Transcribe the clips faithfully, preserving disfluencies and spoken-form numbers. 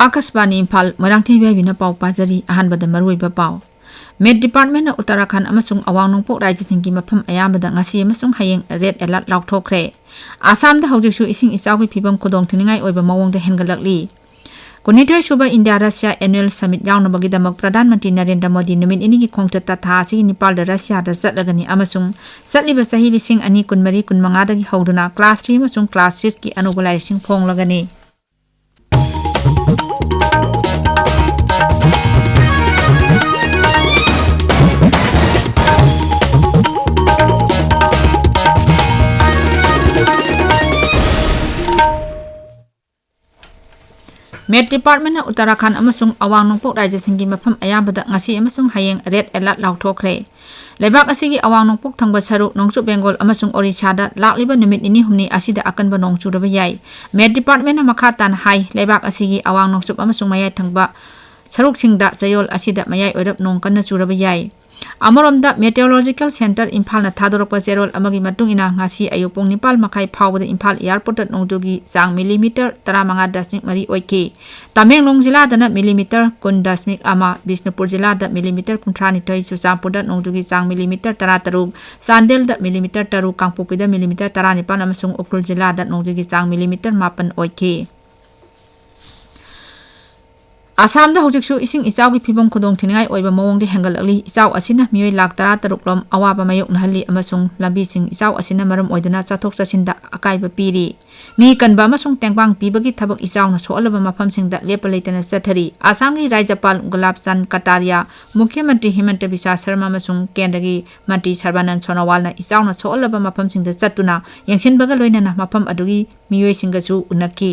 ꯑꯥꯀꯥꯁꯕꯥꯅꯤ ꯏꯝꯐꯥꯜ, ꯃꯣꯏꯔꯥꯡꯊꯦꯝ ꯏꯕꯦꯕꯤꯅ ꯄꯥꯎ ꯄꯥꯖꯔꯤ꯫ ꯑꯍꯥꯟꯕꯗ ꯃꯔꯨꯑꯣꯏꯕ ꯄꯥꯎ꯫ ꯃꯦꯠ ꯗꯤꯄꯥꯔꯠꯃꯦꯟꯅ ꯎꯠꯇꯔꯥꯈꯟꯗ ꯑꯃꯁꯨꯡ ꯑꯋꯥꯡ ꯅꯣꯡꯄꯣꯛ ꯔꯥꯖ꯭ꯌꯁꯤꯡꯒꯤ ꯃꯐꯝ ꯑꯌꯥꯝꯕꯗ ꯉꯁꯤ ꯑꯃꯁꯨꯡ ꯍꯌꯦꯡ ꯔꯦꯗ ꯑꯦꯂꯔꯠ ꯂꯥꯎꯊꯣꯛꯈ꯭ꯔꯦ꯫ ꯑꯁꯥꯝꯗ ꯍꯧꯖꯤꯛꯁꯨ ꯏꯁꯤꯡ ꯏꯆꯥꯎꯒꯤ ꯐꯤꯕꯝ ꯈꯨꯗꯣꯡꯊꯤꯅꯤꯡꯉꯥꯏ ꯑꯣꯏꯕ ꯃꯑꯣꯡꯗ ꯍꯦꯟꯒꯠꯂꯛꯂꯤ꯫ ꯀꯨꯟꯅꯤꯊꯣꯏ ꯁꯨꯕ India Russia annual submit ꯌꯥꯎꯅꯕꯒꯤꯗꯃꯛ Pradhan Mantri Narendra Modi ꯅꯨꯃꯤꯠ ꯅꯤꯅꯤꯒꯤ ꯈꯣꯡꯆꯠꯇ ꯊꯥ ꯑꯁꯤꯒꯤ ꯅꯤꯄꯥꯜꯗ ꯔꯁꯤꯌꯥꯗ ꯆꯠꯂꯒꯅꯤ ꯑꯃꯁꯨꯡ ꯆꯠꯂꯤꯕ ꯆꯍꯤ ꯂꯤꯁꯤꯡ ꯑꯅꯤ ꯀꯨꯟꯃꯔꯤ ꯀꯨꯟꯃꯉꯥꯗꯒꯤ ꯍꯧꯗꯨꯅ ꯀ꯭ꯂꯥꯁ ꯊ꯭ꯔꯤ ꯑꯃꯁꯨꯡ ꯀ꯭ꯂꯥꯁ ꯁꯤꯛꯁꯀꯤ ꯑꯅꯧꯕ ꯂꯥꯏꯔꯤꯛꯁꯤꯡ ꯐꯣꯡꯂꯒꯅꯤ꯫ ꯃꯦꯠ ꯗꯤꯄꯥꯔꯠꯃꯦꯟꯅ ꯎꯠꯇꯔꯥꯈꯟꯗ ꯑꯃꯁꯨꯡ ꯑꯋꯥꯡ ꯅꯣꯡꯄꯣꯛ ꯔꯥꯖ꯭ꯌꯁꯤꯡꯒꯤ ꯃꯐꯝ ꯑꯌꯥꯝꯕꯗ ꯉꯁꯤ ꯑꯃꯁꯨꯡ ꯍꯌꯦꯡ ꯔꯦꯗ ꯑꯦꯂꯔꯠ ꯂꯥꯎꯊꯣꯛꯈ꯭ꯔꯦ꯫ ꯂꯩꯕꯥꯛ ꯑꯁꯤꯒꯤ ꯑꯋꯥꯡ ꯅꯣꯡꯄꯣꯛ ꯊꯪꯕ ꯁꯔꯨꯛ, ꯅꯣꯡꯆꯨꯞ ꯕꯦꯡꯒꯣꯜ ꯑꯃꯁꯨꯡ ꯑꯣꯔꯤꯁꯥꯗ ꯂꯥꯛꯂꯤꯕ ꯅꯨꯃꯤꯠ ꯅꯤꯅꯤ ꯍꯨꯝꯅꯤ ꯑꯁꯤꯗ ꯑꯀꯟꯕ ꯅꯣꯡ ꯆꯨꯔꯕ ꯌꯥꯏ꯫ ꯃꯦꯠ ꯗꯤꯄꯥꯔꯠꯃꯦꯟꯅ ꯃꯈꯥ ꯇꯥꯅ ꯍꯥꯏ, ꯂꯩꯕꯥꯛ ꯑꯁꯤꯒꯤ ꯑꯋꯥꯡ ꯅꯣꯡꯆꯨꯞ ꯑꯃꯁꯨꯡ ꯃꯌꯥꯏ ꯊꯪꯕ ꯁꯔꯨꯛꯁꯤꯡꯗ ꯆꯌꯣꯜ ꯑꯁꯤꯗ ꯃꯌꯥꯏ ꯑꯣꯏꯔꯞ ꯅꯣꯡ ꯀꯟꯅ ꯆꯨꯔꯕ ꯌꯥꯏ꯫ ꯑꯃꯔꯣꯝꯗ, ꯃꯦꯇꯤꯑꯣꯔꯣꯂꯣꯖꯤꯀꯦꯜ ꯁꯦꯟꯇꯔ ꯏꯝꯐꯥꯜꯅ ꯊꯥꯗꯣꯔꯛꯄ ꯆꯦꯔꯣꯜ ꯑꯃꯒꯤ ꯃꯇꯨꯡ ꯏꯟꯅ, ꯉꯁꯤ ꯑꯌꯨꯛ ꯄꯨꯡ ꯅꯤꯄꯥꯜ ꯃꯈꯥꯏ ꯐꯥꯎꯕꯗ ꯏꯝꯐꯥꯜ ꯑꯦꯌꯥꯔꯄꯣꯔꯠꯇ ꯅꯣꯡꯖꯨꯒꯤ ꯆꯥꯡ ꯃꯤꯂꯤꯃꯤꯇꯔ ꯇꯔꯥꯃꯉꯥ ꯗꯁꯃꯤꯛ ꯃꯔꯤ ꯑꯣꯏꯈꯤ꯫ ꯇꯃꯦꯡꯂꯣꯡ ꯖꯤꯂꯥꯗꯅ ꯃꯤꯂꯤꯃꯤꯇꯔ ꯀꯨꯟ ꯗꯁꯃꯤꯛ ꯑꯃ, ꯕꯤꯁꯅꯨꯄꯨꯔ ꯖꯤꯂꯥꯗ ꯃꯤꯂꯤꯃꯤꯇꯔ ꯀꯨꯟꯊ꯭ꯔꯥꯅꯤꯊꯣꯏ, ꯆꯨꯔꯆꯥꯟꯄꯨꯔꯗ ꯅꯣꯡꯖꯨꯒꯤ ꯆꯥꯡ ꯃꯤꯂꯤꯃꯤꯇꯔ ꯇꯔꯥꯇꯔꯨꯛ, ꯆꯥꯟꯗꯦꯜꯗ ꯃꯤꯂꯤꯃꯤꯇꯔ ꯇꯔꯨꯛ, ꯀꯥꯡꯄꯣꯛꯄꯤꯗ ꯃꯤꯂꯤꯃꯤꯇꯔ ꯇꯔꯥꯅꯤꯄꯥꯜ ꯑꯃꯁꯨꯡ ꯎꯈ꯭ꯔꯨꯜ ꯖꯤꯂꯥꯗ ꯅꯣꯡꯖꯨꯒꯤ ꯆꯥꯡ ꯃꯤꯂꯤꯃꯤꯇꯔ ꯃꯥꯄꯟ ꯑꯣꯏꯈꯤ꯫ ꯑꯁꯥꯝꯗ ꯍꯧꯖꯤꯛꯁꯨ ꯏꯁꯤꯡ ꯏꯆꯥꯎꯒꯤ ꯐꯤꯚꯝ ꯈꯨꯗꯣꯡꯊꯤꯅꯤꯡꯉꯥꯏ ꯑꯣꯏꯕ ꯃꯑꯣꯡꯗ ꯍꯦꯟꯒꯠꯂꯛꯂꯤ꯫ ꯏꯆꯥꯎ ꯑꯁꯤꯅ ꯃꯤꯑꯣꯏ ꯂꯥꯈ ꯇꯔꯥꯇꯔꯨꯛ ꯔꯣꯝ ꯑꯋꯥꯕ ꯃꯥꯌꯣꯛꯅꯍꯜꯂꯤ ꯑꯃꯁꯨꯡ ꯂꯝꯕꯤꯁꯤꯡ ꯏꯆꯥꯎ ꯑꯁꯤꯅ ꯃꯔꯝ ꯑꯣꯏꯗꯨꯅ ꯆꯠꯊꯣꯛ ꯆꯠꯁꯤꯟꯗ ꯑꯀꯥꯏꯕ ꯄꯤꯔꯤ꯫ ꯃꯤ ꯀꯟꯕ ꯑꯃꯁꯨꯡ ꯇꯦꯡꯕꯥꯡ ꯄꯤꯕꯒꯤ ꯊꯕꯛ ꯏꯆꯥꯎꯅ ꯁꯣꯛꯍꯜꯂꯕ ꯃꯐꯝꯁꯤꯡꯗ ꯂꯦꯞꯄ ꯂꯩꯇꯅ ꯆꯠꯊꯔꯤ꯫ ꯑꯁꯥꯝꯒꯤ ꯔꯥꯖ꯭ꯌꯄꯥꯜ ꯒꯨꯂꯥꯕ ꯆꯥꯟꯗ ꯀꯇꯥꯔꯤꯌꯥ, ꯃꯨꯈ꯭ꯌ ꯃꯟꯇ꯭ꯔꯤ ꯍꯤꯃꯟꯇ ꯕꯤꯁ꯭ꯋꯥ ꯁꯔꯃ ꯑꯃꯁꯨꯡ ꯀꯦꯟꯗ꯭ꯔꯒꯤ ꯃꯟꯇ꯭ꯔꯤ ꯁꯔꯕꯥꯅꯟꯗ ꯁꯣꯅꯣꯋꯥꯜꯅ ꯏꯆꯥꯎꯅ ꯁꯣꯛꯍꯜꯂꯕ ꯃꯐꯝꯁꯤꯡꯗ ꯆꯠꯇꯨꯅ ꯌꯦꯡꯁꯤꯟꯕꯒ ꯂꯣꯏꯅꯅ ꯃꯐꯝ ꯑꯗꯨꯒꯤ ꯃꯤꯑꯣꯏꯁꯤꯡꯒꯁꯨ ꯎꯅꯈꯤ꯫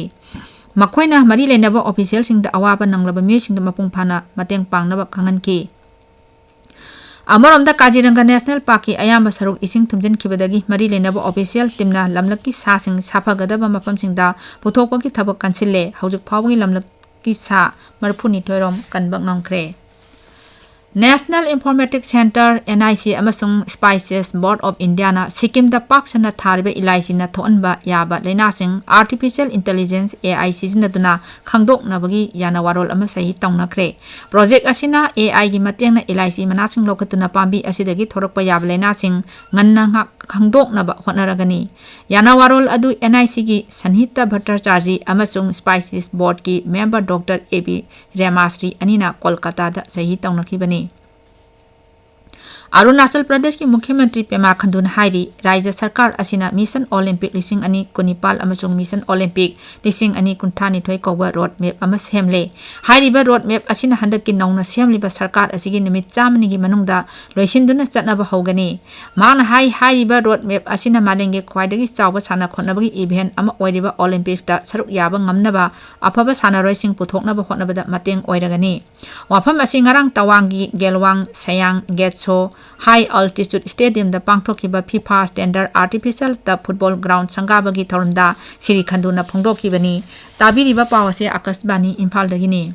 ꯃꯈꯣꯏꯅ ꯃꯔꯤ ꯂꯩꯅꯕ ꯑꯣꯐꯤꯁꯤꯌꯦꯜꯁꯤꯡꯗ ꯑꯋꯥꯕ ꯅꯪꯂꯕ ꯃꯤꯑꯣꯏꯁꯤꯡꯗ ꯃꯄꯨꯡ ꯐꯥꯅ ꯃꯇꯦꯡ ꯄꯥꯡꯅꯕ ꯈꯪꯍꯟꯈꯤ꯫ ꯑꯃꯔꯣꯝꯗ, ꯀꯥꯖꯤꯔꯪꯒ ꯅꯦꯁꯅꯦꯜ ꯄꯥꯔꯛꯀꯤ ꯑꯌꯥꯝꯕ ꯁꯔꯨꯛ ꯏꯁꯤꯡ ꯊꯨꯝꯖꯤꯟꯈꯤꯕꯗꯒꯤ ꯃꯔꯤ ꯂꯩꯅꯕ ꯑꯣꯐꯤꯁꯤꯌꯦꯜ ꯇꯤꯝꯅ ꯂꯝꯂꯛꯀꯤ ꯁꯥꯁꯤꯡ ꯁꯥꯐꯒꯗꯕ ꯃꯐꯝꯁꯤꯡꯗ ꯄꯨꯊꯣꯛꯄꯒꯤ ꯊꯕꯛ ꯀꯟꯁꯤꯜꯂꯦ꯫ ꯍꯧꯖꯤꯛ ꯐꯥꯎꯕꯒꯤ ꯂꯝꯂꯛꯀꯤ ꯁꯥ ꯃꯔꯤꯐꯨꯅꯤꯊꯣꯏ ꯔꯣꯝ ꯀꯟꯕ ꯉꯝꯈ꯭ꯔꯦ꯫ National Informatics Centre, N I C, ꯑꯃꯁꯨꯡ Spices Board of Indiaꯅ ꯁꯤꯛꯀꯤꯝꯗ ꯄꯥꯛ ꯁꯟꯅ ꯊꯥꯔꯤꯕ ꯏꯂꯥꯏꯆꯤꯅ ꯊꯣꯛꯍꯟꯕ ꯌꯥꯕ ꯂꯥꯏꯅꯥꯁꯤꯡ Artificial Intelligence, A I, ꯁꯤꯖꯤꯟꯅꯗꯨꯅ ꯈꯪꯗꯣꯛꯅꯕꯒꯤ ꯌꯥꯅꯋꯥꯔꯣꯜ ꯑꯃ ꯁꯍꯤ ꯇꯧꯅꯈ꯭ꯔꯦ꯫ ꯄ꯭ꯔꯣꯖꯦꯛ ꯑꯁꯤꯅ A I ꯒꯤ ꯃꯇꯦꯡꯅ ꯏꯂꯥꯏꯆꯤ ꯃꯅꯥꯁꯤꯡ ꯂꯧꯈꯠꯇꯨꯅ ꯄꯥꯝꯕꯤ ꯑꯁꯤꯗꯒꯤ ꯊꯣꯔꯛꯄ ꯌꯥꯕ ꯂꯥꯏꯅꯥꯁꯤꯡ ꯉꯟꯅ ꯉꯥꯛ-, ꯈꯪꯗꯣꯛꯅꯕ ꯍꯣꯠꯅꯔꯒꯅꯤ꯫ ꯌꯥꯅꯋꯥꯔꯣꯜ ꯑꯗꯨ N I C ꯒꯤ ꯁꯟꯍꯤꯇꯥ ꯚꯠꯇꯥꯆꯥꯔꯖꯤ ꯑꯃꯁꯨꯡ Spices Boardꯀꯤ member Doctor A B ꯔꯦꯃꯥꯁ꯭ꯔꯤ ꯑꯅꯤꯅ ꯀꯣꯜꯀꯇꯥꯗ ꯁꯍꯤ ꯇꯧꯅꯈꯤꯕꯅꯤ꯫ ꯑꯔꯨꯅꯥꯆꯜ ꯄ꯭ꯔꯗꯦꯁꯀꯤ ꯃꯨꯈ꯭ꯌ ꯃꯟꯇ꯭ꯔꯤ ꯄꯦꯃꯥ ꯈꯟꯗꯨꯅ ꯍꯥꯏꯔꯤ, ꯔꯥꯖ꯭ꯌ ꯁꯔꯀꯥꯔ ꯑꯁꯤꯅ Mission Olympic ꯂꯤꯁꯤꯡ ꯑꯅꯤ ꯀꯨꯟꯅꯤꯄꯥꯜ ꯑꯃꯁꯨꯡ Mission Olympic ꯂꯤꯁꯤꯡ ꯑꯅꯤ ꯀꯨꯟꯊ꯭ꯔꯥꯅꯤꯊꯣꯏ ꯀꯧꯕ road map ꯑꯃ ꯁꯦꯝꯂꯦ꯫ ꯍꯥꯏꯔꯤꯕ road map ꯑꯁꯤꯅ ꯍꯟꯗꯛꯀꯤ ꯅꯧꯅ ꯁꯦꯝꯂꯤꯕ ꯁꯔꯀꯥꯔ ꯑꯁꯤꯒꯤ ꯅꯨꯃꯤꯠ ꯆꯥꯝꯃꯅꯤꯒꯤ ꯃꯅꯨꯡꯗ ꯂꯣꯏꯁꯤꯟꯗꯨꯅ ꯆꯠꯅꯕ ꯍꯧꯒꯅꯤ꯫ ꯃꯍꯥꯛꯅ ꯍꯥꯏ, ꯍꯥꯏꯔꯤꯕ road map ꯑꯁꯤꯅ ꯃꯥꯂꯦꯝꯒꯤ ꯈ꯭ꯋꯥꯏꯗꯒꯤ ꯆꯥꯎꯕ ꯁꯥꯟꯅ ꯈꯣꯠꯅꯕꯒꯤ event ꯑꯃ ꯑꯣꯏꯔꯤꯕ Olympicsꯇ ꯁꯔꯨꯛ ꯌꯥꯕ ꯉꯝꯅꯕ ꯑꯐꯕ ꯁꯥꯟꯅꯔꯣꯏꯁꯤꯡ ꯄꯨꯊꯣꯛꯅꯕ ꯍꯣꯠꯅꯕꯗ ꯃꯇꯦꯡ ꯑꯣꯏꯔꯒꯅꯤ꯫ ꯋꯥꯐꯝ ꯑꯁꯤ ꯉꯔꯥꯡ ꯇꯋꯥꯡꯒꯤ ꯒꯦꯜꯋꯥꯡ ꯁꯌꯥꯡ ꯒꯦꯠꯁꯣ High Altitude Stadiumꯗ ꯄꯥꯡꯊꯣꯛꯈꯤꯕ FIFA Standard Artificial Turf Football Ground ꯁꯪꯒꯥꯕꯒꯤ ꯊꯧꯔꯝꯗ ꯁ꯭ꯔꯤ ꯈꯟꯗꯨꯅ ꯐꯣꯡꯗꯣꯛꯈꯤꯕꯅꯤ꯫ ꯇꯥꯕꯤꯔꯤꯕ ꯄꯥꯎ ꯑꯁꯤ ꯑꯥꯀꯥꯁꯕꯥꯅꯤ ꯏꯝꯐꯥꯜꯗꯒꯤꯅꯤ꯫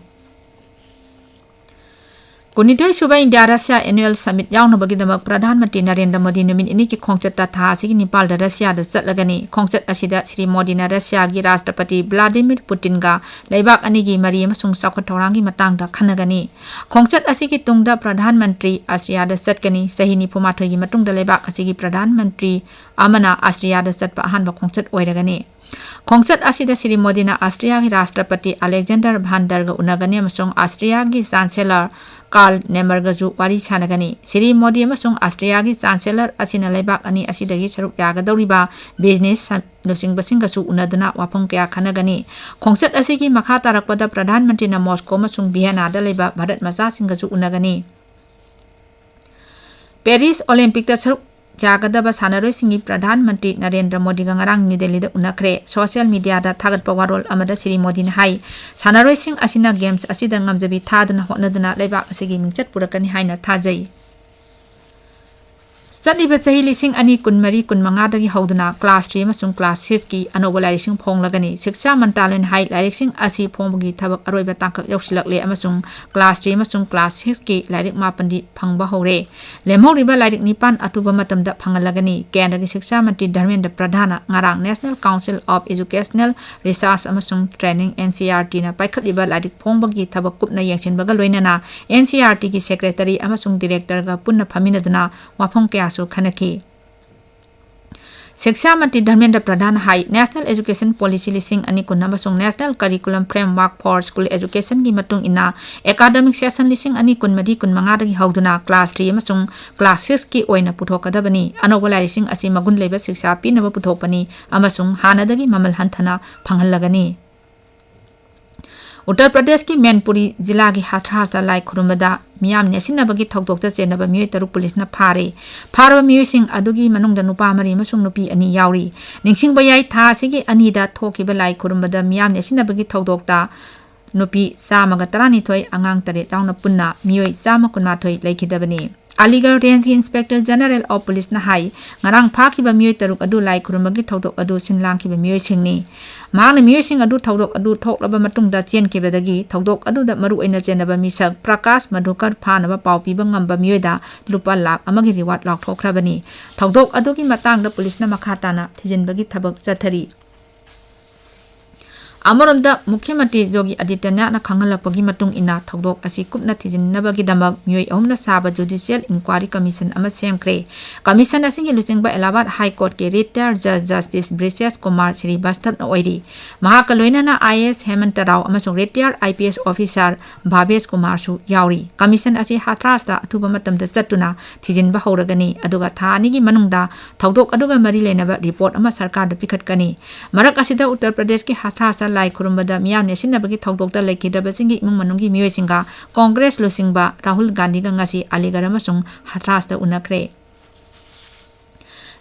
ꯀꯨꯟꯅꯤꯊꯣꯏ ꯁꯨꯕ India Russia Annual Summit ꯌꯥꯎꯅꯕꯒꯤꯗꯃꯛ Pradhan Mantri Narendra Modi ꯅꯨꯃꯤꯠ ꯅꯤꯅꯤꯒꯤ ꯈꯣꯡꯆꯠꯇ ꯊꯥ ꯑꯁꯤꯒꯤ ꯅꯤꯄꯥꯜꯗ ꯔꯁꯤꯌꯥꯗ ꯆꯠꯂꯒꯅꯤ꯫ ꯈꯣꯡꯆꯠ ꯑꯁꯤꯗ ꯁ꯭ꯔꯤ ꯃꯣꯗꯤꯅ ꯔꯁꯤꯌꯥꯒꯤ ꯔꯥꯁꯇ꯭ꯔꯄꯇꯤ ꯚ꯭ꯂꯥꯗꯤꯃꯤꯔ ꯄꯨꯇꯤꯟꯒ ꯂꯩꯕꯥꯛ ꯑꯅꯤꯒꯤ ꯃꯔꯤ ꯑꯃꯁꯨꯡ ꯆꯥꯎꯈꯠ ꯊꯧꯔꯥꯡꯒꯤ ꯃꯇꯥꯡꯗ ꯈꯟꯅꯒꯅꯤ꯫ ꯈꯣꯡꯆꯠ ꯑꯁꯤꯒꯤ ꯇꯨꯡꯗ ꯄ꯭ꯔꯙꯥꯟ ꯃꯟꯇ꯭ꯔꯤ ꯑꯁꯇ꯭ꯔꯤꯌꯥꯗ ꯆꯠꯀꯅꯤ꯫ ꯆꯍꯤ ꯅꯤꯐꯨꯃꯥꯊꯣꯏꯒꯤ ꯃꯇꯨꯡꯗ ꯂꯩꯕꯥꯛ ꯑꯁꯤꯒꯤ ꯄ꯭ꯔꯙꯥꯟ ꯃꯟꯇ꯭ꯔꯤ ꯑꯃꯅ ꯑꯁꯇ꯭ꯔꯤꯌꯥꯗ ꯆꯠꯄ ꯑꯍꯥꯟꯕ ꯈꯣꯡꯆꯠ ꯑꯣꯏꯔꯒꯅꯤ꯫ ꯈꯣꯡꯆꯠ ꯑꯁꯤꯗ ꯁ꯭ꯔꯤ ꯃꯣꯗꯤꯅ ꯑꯁꯇ꯭ꯔꯤꯌꯥꯒꯤ ꯔꯥꯁꯇ꯭ꯔꯄꯇꯤ ꯑꯂꯦꯛꯖꯦꯟꯗꯔ ꯚꯥꯟ ꯗꯔꯒ ꯎꯅꯒꯅꯤ ꯑꯃꯁꯨꯡ ꯑꯁꯇ꯭ꯔꯤꯌꯥꯒꯤ ꯆꯥꯟꯁꯦꯂꯔ ꯀꯥꯔꯜ ꯅꯦꯃꯔꯒꯁꯨ ꯋꯥꯔꯤ ꯁꯥꯟꯅꯒꯅꯤ꯫ ꯁ꯭ꯔꯤ ꯃꯣꯗꯤ ꯑꯃꯁꯨꯡ ꯑꯁꯇ꯭ꯔꯤꯌꯥꯒꯤ ꯆꯥꯟꯁꯦꯂꯔ ꯑꯁꯤꯅ ꯂꯩꯕꯥꯛ ꯑꯅꯤ ꯑꯁꯤꯗꯒꯤ ꯁꯔꯨꯛ ꯌꯥꯒꯗꯧꯔꯤꯕ business ꯂꯨꯆꯤꯡꯕꯁꯤꯡꯒꯁꯨ ꯎꯅꯗꯨꯅ ꯋꯥꯐꯝ ꯀꯌꯥ ꯈꯟꯅꯒꯅꯤ꯫ ꯈꯣꯡꯆꯠ ꯑꯁꯤꯒꯤ ꯃꯈꯥ ꯇꯥꯔꯛꯄꯗ ꯄ꯭ꯔꯙꯥꯟ ꯃꯟꯇ꯭ꯔꯤꯅ ꯃꯣꯁꯀꯣ ꯑꯃꯁꯨꯡ ꯚꯤꯌꯦꯅꯥꯗ ꯂꯩꯕ ꯚꯥꯔꯠ ꯃꯆꯥꯁꯤꯡꯒꯁꯨ ꯎꯅꯒꯅꯤ꯫ ꯄꯦꯔꯤꯁ ꯑꯣꯂꯦꯝꯄꯤꯛꯇ ꯁꯔꯨꯛ ꯌꯥꯒꯗꯕ ꯁꯥꯟꯅꯔꯣꯏꯁꯤꯡꯒꯤ ꯄ꯭ꯔꯙꯥꯟ ꯃꯟꯇ꯭ꯔꯤ ꯅꯔꯦꯟꯗ꯭ꯔ ꯃꯣꯗꯤꯒ ꯉꯔꯥꯡ ꯅ꯭ꯌꯨ ꯗꯦꯜꯂꯤꯗ ꯎꯅꯈ꯭ꯔꯦ꯫ Social mediaꯗ ꯊꯥꯒꯠꯄ ꯋꯥꯔꯣꯜ ꯑꯃꯗ ꯁ꯭ꯔꯤ ꯃꯣꯗꯤꯅ ꯍꯥꯏ, ꯁꯥꯟꯅꯔꯣꯏꯁꯤꯡ ꯑꯁꯤꯅ games ꯑꯁꯤꯗ ꯉꯝꯖꯕꯤ ꯊꯥꯗꯨꯅ ꯍꯣꯠꯅꯗꯨꯅ ꯂꯩꯕꯥꯛ ꯑꯁꯤꯒꯤ ꯃꯤꯡꯆꯠ ꯄꯨꯔꯛꯀꯅꯤ ꯍꯥꯏꯅ ꯊꯥꯖꯩ꯫ ꯆꯠꯂꯤꯕ ꯆꯍꯤ ꯂꯤꯁꯤꯡ ꯑꯅꯤ ꯀꯨꯟꯃꯔꯤ ꯀꯨꯟꯃꯉꯥꯗꯒꯤ ꯍꯧꯗꯨꯅ class three ꯑꯃꯁꯨꯡ class sixꯀꯤ ꯑꯅꯧꯕ ꯂꯥꯏꯔꯤꯛꯁꯤꯡ ꯐꯣꯡꯂꯒꯅꯤ꯫ ꯁꯤꯛꯁꯥ ꯃꯟꯇ꯭ꯔꯥꯂꯌꯅ ꯍꯥꯏ, ꯂꯥꯏꯔꯤꯛꯁꯤꯡ ꯑꯁꯤ ꯐꯣꯡꯕꯒꯤ ꯊꯕꯛ ꯑꯔꯣꯏꯕ ꯇꯥꯡꯀꯛ ꯌꯧꯁꯤꯜꯂꯛꯂꯦ ꯑꯃꯁꯨꯡ class three ꯑꯃꯁꯨꯡ class sixꯀꯤ ꯂꯥꯏꯔꯤꯛ ꯃꯥꯄꯟꯗꯤ ꯐꯪꯕ ꯍꯧꯔꯦ꯫ ꯂꯦꯝꯍꯧꯔꯤꯕ ꯂꯥꯏꯔꯤꯛ ꯅꯤꯄꯥꯟ ꯑꯊꯨꯕ ꯃꯇꯝꯗ ꯐꯪꯍꯜꯂꯒꯅꯤ꯫ ꯀꯦꯟꯗ꯭ꯔꯒꯤ ꯁꯤꯛꯁꯥ ꯃꯟꯇ꯭ꯔꯤ ꯙꯔꯃꯦꯟꯗ꯭ꯔ ꯄ꯭ꯔꯙꯥꯟꯅ ꯉꯔꯥꯡ National Council of Educational Research ꯑꯃꯁꯨꯡ Training, NCERTꯅ ꯄꯥꯏꯈꯠꯂꯤꯕ ꯂꯥꯏꯔꯤꯛ ꯐꯣꯡꯕꯒꯤ ꯊꯕꯛ ꯀꯨꯞꯅ ꯌꯦꯡꯁꯤꯟꯕꯒ ꯂꯣꯏꯅꯅ NCERTꯒꯤ secretary ꯑꯃꯁꯨꯡ directorꯒ ꯄꯨꯟꯅ ꯐꯝꯃꯤꯟꯅꯗꯨꯅ ꯋꯥꯐꯝ ꯀꯌꯥꯁꯨ ꯈꯟꯅꯈꯤ꯫ ꯁꯤꯛꯁꯥ ꯃꯟꯇ꯭ꯔꯤ ꯙꯔꯃꯦꯟꯗ꯭ꯔ ꯄ꯭ꯔꯙꯥꯟ ꯍꯥꯏ, National Education Policy ꯂꯤꯁꯤꯡ ꯑꯅꯤ ꯀꯨꯟ ꯑꯃꯁꯨꯡ National Curriculum Framework for School Educationꯒꯤ ꯃꯇꯨꯡ ꯏꯟꯅ academic session ꯂꯤꯁꯤꯡ ꯑꯅꯤ ꯀꯨꯟꯃꯔꯤ ꯀꯨꯟꯃꯉꯥꯗꯒꯤ ꯍꯧꯗꯨꯅ class three ꯑꯃꯁꯨꯡ class sixꯀꯤ ꯑꯣꯏꯅ ꯄꯨꯊꯣꯛꯀꯗꯕꯅꯤ꯫ ꯑꯅꯧꯕ ꯂꯥꯏꯔꯤꯛꯁꯤꯡ ꯑꯁꯤ ꯃꯒꯨꯟ ꯂꯩꯕ ꯁꯤꯛꯁꯥ ꯄꯤꯅꯕ ꯄꯨꯊꯣꯛꯄꯅꯤ ꯑꯃꯁꯨꯡ ꯍꯥꯟꯅꯗꯒꯤ ꯃꯃꯜ ꯍꯟꯊꯅ ꯐꯪꯍꯜꯂꯒꯅꯤ꯫ ꯎꯠꯇꯔ ꯄ꯭ꯔꯗꯦꯁꯀꯤ ꯃꯦꯟꯄꯨꯔꯤ ꯖꯤꯂꯥꯒꯤ ꯍꯊ꯭ꯔꯥꯁꯇ ꯂꯥꯏ ꯈꯨꯔꯨꯝꯕꯗ ꯃꯤꯌꯥꯝ ꯅꯦꯠꯁꯤꯟꯅꯕꯒꯤ ꯊꯧꯗꯣꯛꯇ ꯆꯦꯟꯅꯕ ꯃꯤꯑꯣꯏ ꯇꯔꯨꯛ ꯄꯨꯂꯤꯁꯅ ꯐꯥꯔꯦ꯫ ꯐꯥꯔꯕ ꯃꯤꯑꯣꯏꯁꯤꯡ ꯑꯗꯨꯒꯤ ꯃꯅꯨꯡꯗ ꯅꯨꯄꯥ ꯃꯔꯤ ꯑꯃꯁꯨꯡ ꯅꯨꯄꯤ ꯑꯅꯤ ꯌꯥꯎꯔꯤ꯫ ꯅꯤꯡꯁꯤꯡꯕ ꯌꯥꯏ, ꯊꯥ ꯑꯁꯤꯒꯤ ꯑꯅꯤꯗ ꯊꯣꯛꯈꯤꯕ ꯂꯥꯏ ꯈꯨꯔꯨꯝꯕꯗ ꯃꯤꯌꯥꯝ ꯅꯦꯠꯁꯤꯟꯅꯕꯒꯤ ꯊꯧꯗꯣꯛꯇ ꯅꯨꯄꯤ ꯆꯥꯝꯃꯒ ꯇꯔꯥꯅꯤꯊꯣꯏ, ꯑꯉꯥꯡ ꯇꯔꯦꯠ ꯌꯥꯎꯅ ꯄꯨꯟꯅ ꯃꯤꯑꯣꯏ ꯆꯥꯝꯃ ꯀꯨꯟꯃꯥꯊꯣꯏ ꯂꯩꯈꯤꯗꯕꯅꯤ꯫ ꯑꯂꯤꯒꯔ ꯔꯦꯟꯖꯀꯤ Inspector General of Policeꯅ ꯍꯥꯏ, ꯉꯔꯥꯡ ꯐꯥꯈꯤꯕ ꯃꯤꯑꯣꯏ ꯇꯔꯨꯛ ꯑꯗꯨ ꯂꯥꯏ ꯈꯨꯔꯨꯝꯕꯒꯤ ꯊꯧꯗꯣꯛ ꯑꯗꯨ ꯁꯤꯟ ꯂꯥꯡꯈꯤꯕ ꯃꯤꯑꯣꯏꯁꯤꯡꯅꯤ꯫ ꯃꯍꯥꯛꯅ ꯃꯤꯑꯣꯏꯁꯤꯡ ꯑꯗꯨ ꯊꯧꯗꯣꯛ ꯑꯗꯨ ꯊꯣꯛꯂꯕ ꯃꯇꯨꯡꯗ ꯆꯦꯟꯈꯤꯕꯗꯒꯤ ꯊꯧꯗꯣꯛ ꯑꯗꯨꯗ ꯃꯔꯨꯑꯣꯏꯅ ꯆꯦꯟꯅꯕ ꯃꯤꯁꯛ ꯄ꯭ꯔꯀꯥꯁ ꯃꯙꯨꯀꯔ ꯐꯥꯅꯕ ꯄꯥꯎ ꯄꯤꯕ ꯉꯝꯕ ꯃꯤꯑꯣꯏꯗ ꯂꯨꯄꯥ ꯂꯥꯈ ꯑꯃꯒꯤ reward ꯂꯥꯎꯊꯣꯛꯈ꯭ꯔꯕꯅꯤ꯫ ꯊꯧꯗꯣꯛ ꯑꯗꯨꯒꯤ ꯃꯇꯥꯡꯗ ꯄꯨꯂꯤꯁꯅ ꯃꯈꯥ ꯇꯥꯅ ꯊꯤꯖꯤꯟꯕꯒꯤ ꯊꯕꯛ ꯆꯠꯊꯔꯤ꯫ ꯑꯃꯔꯣꯝꯗ, ꯃꯨꯈ꯭ꯌ ꯃꯟꯇ꯭ꯔꯤ ꯌꯣꯒꯤ ꯑꯗꯤꯇ꯭ꯌꯅꯥꯊꯅ ꯈꯪꯍꯜꯂꯛꯄꯒꯤ ꯃꯇꯨꯡ ꯏꯟꯅ, ꯊꯧꯗꯣꯛ ꯑꯁꯤ ꯀꯨꯞꯅ ꯊꯤꯖꯤꯟꯅꯕꯒꯤꯗꯃꯛ ꯃꯤꯑꯣꯏ ꯑꯍꯨꯝꯅ ꯁꯥꯕ Judicial Inquiry Commission ꯑꯃ ꯁꯦꯝꯈ꯭ꯔꯦ꯫ Commission ꯑꯁꯤꯒꯤ ꯂꯨꯆꯤꯡꯕ ꯑꯦꯂꯥꯍꯥꯕꯥꯗ High Courtꯀꯤ retired Judge Justice ꯕ꯭ꯔꯤꯖꯦꯁ Kumar ꯁ꯭ꯔꯤꯕꯥꯁꯇꯕꯅ ꯑꯣꯏꯔꯤ꯫ ꯃꯍꯥꯛꯀ ꯂꯣꯏꯅꯅ IAS ꯍꯦꯃꯟꯇ ꯔꯥꯎ ꯑꯃꯁꯨꯡ retired IPS officer ꯚꯥꯕꯦꯁ ꯀꯨꯃꯥꯔꯁꯨ ꯌꯥꯎꯔꯤ꯫ Commission ꯑꯁꯤ ꯍꯊ꯭ꯔꯥꯁꯇ ꯑꯊꯨꯕ ꯃꯇꯝꯗ ꯆꯠꯇꯨꯅ ꯊꯤꯖꯤꯟꯕ ꯍꯧꯔꯒꯅꯤ, ꯑꯗꯨꯒ ꯊꯥ ꯑꯅꯤꯒꯤ ꯃꯅꯨꯡꯗ ꯊꯧꯗꯣꯛ ꯑꯗꯨꯒ ꯃꯔꯤ ꯂꯩꯅꯕ report ꯑꯃ ꯁꯔꯀꯥꯔꯗ ꯄꯤꯈꯠꯀꯅꯤ꯫ ꯃꯔꯛ ꯑꯁꯤꯗ, ꯎꯠꯇꯔ ꯄ꯭ꯔꯗꯦꯁꯀꯤ ꯍꯊ꯭ꯔꯥꯁꯇ ꯂꯥꯏ ꯈꯨꯔꯨꯝꯕꯗ ꯃꯤꯌꯥꯝ ꯅꯦꯠꯁꯤꯟꯅꯕꯒꯤ ꯊꯧꯗꯣꯛꯇ ꯂꯩꯈꯤꯗ꯭ꯔꯕꯁꯤꯡꯒꯤ ꯏꯃꯨꯡ ꯃꯅꯨꯡꯒꯤ ꯃꯤꯑꯣꯏꯁꯤꯡꯒ ꯀꯣꯡꯒ꯭ꯔꯦꯁ ꯂꯨꯆꯤꯡꯕ ꯔꯥꯍꯨꯜ ꯒꯥꯟꯙꯤꯒ ꯉꯁꯤ ꯑꯂꯤꯒꯔ ꯑꯃꯁꯨꯡ ꯍꯊ꯭ꯔꯥꯁꯇ ꯎꯅꯈ꯭ꯔꯦ꯫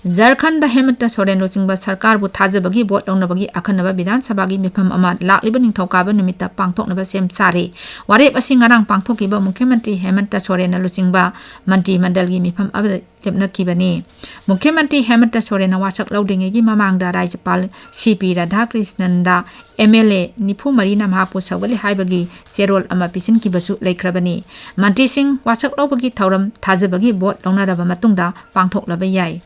ꯖꯔꯈꯟꯗ ꯍꯦꯃꯟꯇ ꯁꯣꯔꯦꯟ ꯂꯨꯆꯤꯡꯕ ꯁꯔꯀꯥꯔꯕꯨ ꯊꯥꯖꯕꯒꯤ ꯚꯣꯠ ꯂꯧꯅꯕꯒꯤ ꯑꯈꯟꯅꯕ ꯕꯤꯙꯥꯟ ꯁꯚꯥꯒꯤ ꯃꯤꯐꯝ ꯑꯃ ꯂꯥꯛꯂꯤꯕ ꯅꯤꯡꯊꯧꯀꯥꯕ ꯅꯨꯃꯤꯠꯇ ꯄꯥꯡꯊꯣꯛꯅꯕ ꯁꯦꯝ ꯁꯥꯔꯤ꯫ ꯋꯥꯔꯦꯞ ꯑꯁꯤ ꯉꯔꯥꯡ ꯄꯥꯡꯊꯣꯛꯈꯤꯕ ꯃꯨꯈ꯭ꯌ ꯃꯟꯇ꯭ꯔꯤ ꯍꯦꯃꯟꯇ ꯁꯣꯔꯦꯟꯅ ꯂꯨꯆꯤꯡꯕ ꯃꯟꯇ꯭ꯔꯤ ꯃꯟꯗꯜꯒꯤ ꯃꯤꯐꯝ ꯑꯃꯗ ꯂꯦꯞꯅꯈꯤꯕꯅꯤ꯫ ꯃꯨꯈ꯭ꯌ ꯃꯟꯇ꯭ꯔꯤ ꯍꯦꯃꯟꯇ ꯁꯣꯔꯦꯟꯅ ꯋꯥꯁꯛ ꯂꯧꯗ꯭ꯔꯤꯉꯩꯒꯤ ꯃꯃꯥꯡꯗ ꯔꯥꯖ꯭ꯌꯄꯥꯜ ꯁꯤ ꯄꯤ ꯔꯥꯙꯥꯀ꯭ꯔꯤꯁꯅꯟꯗ ꯑꯦꯝ ꯑꯦꯜ ꯑꯦ ꯅꯤꯐꯨ ꯃꯔꯤꯅ ꯃꯍꯥꯛꯄꯨ ꯁꯧꯒꯠꯂꯤ ꯍꯥꯏꯕꯒꯤ ꯆꯦꯔꯣꯜ ꯑꯃ ꯄꯤꯁꯤꯟꯈꯤꯕꯁꯨ ꯂꯩꯈ꯭ꯔꯕꯅꯤ꯫ ꯃꯟꯇ꯭ꯔꯤꯁꯤꯡ ꯋꯥꯁꯛ ꯂꯧꯕꯒꯤ ꯊꯧꯔꯝ ꯊꯥꯖꯕꯒꯤ ꯚꯣꯠ ꯂꯧꯅꯔꯕ ꯃꯇꯨꯡꯗ ꯄꯥꯡꯊꯣꯛꯂꯕ ꯌꯥꯏ꯫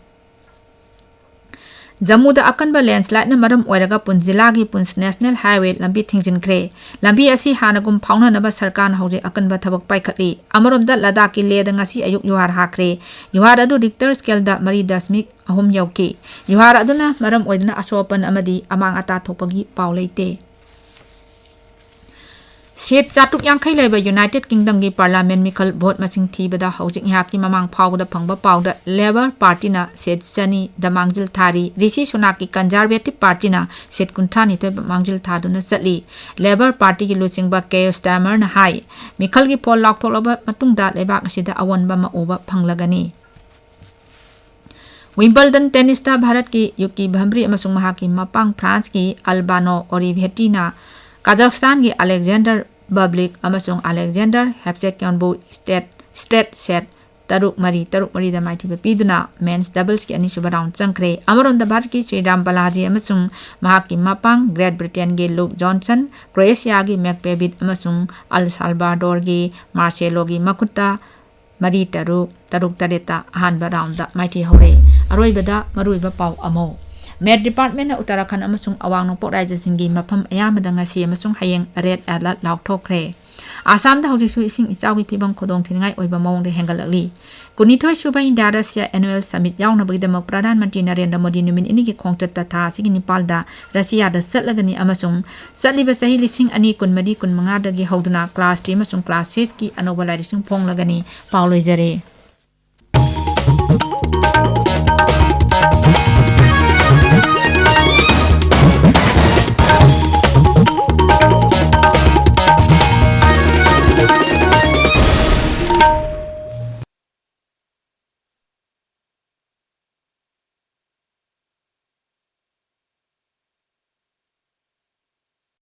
ꯖꯝꯃꯨꯗ ꯑꯀꯟꯕ ꯂꯦꯟꯁ꯭ꯂꯥꯏꯗꯅ ꯃꯔꯝ ꯑꯣꯏꯔꯒ ꯄꯨꯟ ꯖꯤꯂꯥꯒꯤ ꯄꯨꯟꯁ ꯅꯦꯁꯅꯦꯜ ꯍꯥꯏꯋꯦ ꯂꯝꯕꯤ ꯊꯤꯡꯖꯤꯟꯈ꯭ꯔꯦ꯫ ꯂꯝꯕꯤ ꯑꯁꯤ ꯍꯥꯟꯅꯒꯨꯝ ꯐꯥꯎꯅꯅꯕ ꯁꯔꯀꯥꯔꯅ ꯍꯧꯖꯤꯛ ꯑꯀꯟꯕ ꯊꯕꯛ ꯄꯥꯏꯈꯠꯂꯤ꯫ ꯑꯃꯔꯣꯝꯗ ꯂꯗꯥꯈꯀꯤ ꯂꯦꯗ ꯉꯁꯤ ꯑꯌꯨꯛ ꯌꯨꯍꯥꯔ ꯍꯥꯈ꯭ꯔꯦ꯫ ꯌꯨꯍꯥꯔ ꯑꯗꯨ ꯔꯤꯛꯇꯔ ꯁ꯭ꯀꯦꯜꯗ ꯃꯔꯤ ꯗꯁꯃꯤꯛ ꯑꯍꯨꯝ ꯌꯧꯈꯤ꯫ ꯌꯨꯍꯥꯔ ꯑꯗꯨꯅ ꯃꯔꯝ ꯑꯣꯏꯗꯨꯅ ꯑꯁꯣꯛ ꯑꯄꯟ ꯑꯃꯗꯤ ꯑꯃꯥꯡ ꯑꯇꯥ ꯊꯣꯛꯄꯒꯤ ꯄꯥꯎ ꯂꯩꯇꯦ꯫ ꯁꯤꯠ ꯆꯥꯇ꯭ꯔꯨꯛ ꯌꯥꯡꯈꯩ ꯂꯩꯕ ꯌꯨꯅꯥꯏꯇꯦꯗ ꯀꯤꯡꯗꯝꯒꯤ ꯄꯥꯔꯂꯥꯃꯦꯟ ꯃꯤꯈꯜ ꯚꯣꯠ ꯃꯁꯤꯡ ꯊꯤꯕꯗ ꯍꯧꯖꯤꯛ ꯉꯥꯏꯍꯥꯛꯀꯤ ꯃꯃꯥꯡ ꯐꯥꯎꯕꯗ ꯐꯪꯕ ꯄꯥꯎꯗ ꯂꯦꯕꯔ ꯄꯥꯔꯇꯤꯅ ꯁꯤꯠ ꯆꯅꯤꯗ ꯃꯥꯡꯖꯤꯜ ꯊꯥꯔꯤ꯫ ꯔꯤꯁꯤ ꯁꯨꯅꯥꯛꯀꯤ ꯀꯟꯖꯥꯔꯕꯦꯇꯤꯕ ꯄꯥꯔꯇꯤꯅ ꯁꯤꯠ ꯀꯨꯟꯊ꯭ꯔꯥ ꯅꯤꯊꯣꯏ ꯃꯥꯡꯖꯤꯜ ꯊꯥꯗꯨꯅ ꯆꯠꯂꯤ꯫ ꯂꯦꯕꯔ ꯄꯥꯔꯇꯤꯒꯤ ꯂꯨꯆꯤꯡꯕ ꯀꯦꯌꯔ ꯁ꯭ꯇꯥꯔꯃꯔꯅ ꯍꯥꯏ, ꯃꯤꯈꯜꯒꯤ ꯄꯣꯜ ꯂꯥꯎꯊꯣꯛꯂꯕ ꯃꯇꯨꯡꯗ ꯂꯩꯕꯥꯛ ꯑꯁꯤꯗ ꯑꯑꯣꯟꯕ ꯑꯃ ꯎꯕ ꯐꯪꯂꯒꯅꯤ꯫ ꯋꯤꯝꯕꯜꯗꯟ ꯇꯦꯅꯤꯁꯇ ꯚꯥꯔꯠꯀꯤ ꯌꯨꯀꯤ ꯚꯝꯕ꯭ꯔꯤ ꯑꯃꯁꯨꯡ ꯃꯍꯥꯛꯀꯤ ꯃꯄꯥꯡ ꯐ꯭ꯔꯥꯟꯁꯀꯤ ꯑꯜꯕꯥꯅꯣ ꯑꯣꯔꯤꯚꯦꯇꯤꯅ ꯀꯥꯖꯥꯈꯁꯇꯥꯟꯒꯤ ꯑꯂꯦꯛꯖꯦꯟꯗꯔ ꯕꯕ꯭ꯂꯤꯛ ꯑꯃꯁꯨꯡ ꯑꯂꯦꯛꯖꯦꯟꯗꯔ ꯍꯦꯞꯆꯦꯀ꯭ꯌꯣꯟꯕꯨ ꯁ꯭ꯇꯦꯠ, ꯁ꯭ꯇ꯭ꯔꯦꯠ ꯁꯦꯠ ꯇꯔꯨꯛ ꯃꯔꯤ, ꯇꯔꯨꯛ ꯃꯔꯤꯗ ꯃꯥꯏꯊꯤꯕ ꯄꯤꯗꯨꯅ ꯃꯦꯟꯁ ꯗꯕꯜꯁꯀꯤ ꯑꯅꯤꯁꯨꯕ ꯔꯥꯎꯟ ꯆꯪꯈ꯭ꯔꯦ꯫ ꯑꯃꯔꯣꯝꯗ ꯚꯥꯔꯠꯀꯤ ꯁ꯭ꯔꯤꯔꯥꯝ ꯕꯂꯥꯖꯤ ꯑꯃꯁꯨꯡ ꯃꯍꯥꯛꯀꯤ ꯃꯄꯥꯡ ꯒ꯭ꯔꯦꯠ ꯕ꯭ꯔꯤꯇꯦꯟꯒꯤ ꯂꯨꯛ ꯖꯣꯟꯁꯟ, ꯀ꯭ꯔꯣꯑꯦꯁꯤꯌꯥꯒꯤ ꯃꯦꯛꯄꯦꯕꯤꯠ ꯑꯃꯁꯨꯡ ꯑꯜ ꯁꯥꯜꯕꯥꯗꯣꯔꯒꯤ ꯃꯥꯔꯁꯦꯂꯣꯒꯤ ꯃꯈꯨꯠꯇ ꯃꯔꯤ ꯇꯔꯨꯛ, ꯇꯔꯨꯛ ꯇꯔꯦꯠꯇ ꯑꯍꯥꯟꯕ ꯔꯥꯎꯟꯗ ꯃꯥꯏꯊꯤ ꯍꯧꯔꯦ꯫ ꯑꯔꯣꯏꯕꯗ ꯃꯔꯨꯑꯣꯏꯕ ꯄꯥꯎ ꯑꯃ꯫ ꯃꯦꯠ ꯗꯤꯄꯥꯔꯠꯃꯦꯟꯅ ꯎꯠꯇꯔꯥꯈꯟꯗ ꯑꯃꯁꯨꯡ ꯑꯋꯥꯡ ꯅꯣꯡꯄꯣꯛ ꯔꯥꯖ꯭ꯌꯁꯤꯡꯒꯤ ꯃꯐꯝ ꯑꯌꯥꯝꯕꯗ ꯉꯁꯤ ꯑꯃꯁꯨꯡ ꯍꯌꯦꯡ ꯔꯦꯗ ꯑꯦꯂꯔꯠ ꯂꯥꯎꯊꯣꯛꯈ꯭ꯔꯦ꯫ ꯑꯁꯥꯝꯗ ꯍꯧꯖꯤꯛꯁꯨ ꯏꯁꯤꯡ ꯏꯆꯥꯎꯒꯤ ꯐꯤꯕꯝ ꯈꯨꯗꯣꯡꯊꯤꯅꯤꯡꯉꯥꯏ ꯑꯣꯏꯕ ꯃꯑꯣꯡꯗ ꯍꯦꯟꯒꯠꯂꯛꯂꯤ꯫ ꯀꯨꯟꯅꯤꯊꯣꯏ ꯁꯨꯕ India Russia annual submit ꯌꯥꯎꯅꯕꯒꯤꯗꯃꯛ Pradhan Mantri Narendra Modi ꯅꯨꯃꯤꯠ ꯅꯤꯅꯤꯒꯤ ꯈꯣꯡꯆꯠꯇ ꯊꯥ ꯑꯁꯤꯒꯤ ꯅꯤꯄꯥꯜꯗ ꯔꯁꯤꯌꯥꯗ ꯆꯠꯂꯒꯅꯤ ꯑꯃꯁꯨꯡ ꯆꯠꯂꯤꯕ ꯆꯍꯤ ꯂꯤꯁꯤꯡ ꯑꯅꯤ ꯀꯨꯟꯃꯔꯤ ꯀꯨꯟꯃꯉꯥꯗꯒꯤ ꯍꯧꯗꯨꯅ ꯀ꯭ꯂꯥꯁ ꯊ꯭ꯔꯤ ꯑꯃꯁꯨꯡ ꯀ꯭ꯂꯥꯁ ꯁꯤꯛꯁꯀꯤ ꯑꯅꯧꯕ ꯂꯥꯏꯔꯤꯛꯁꯤꯡ ꯐꯣꯡꯂꯒꯅꯤ꯫ ꯄꯥꯎ ꯂꯣꯏꯖꯔꯦ꯫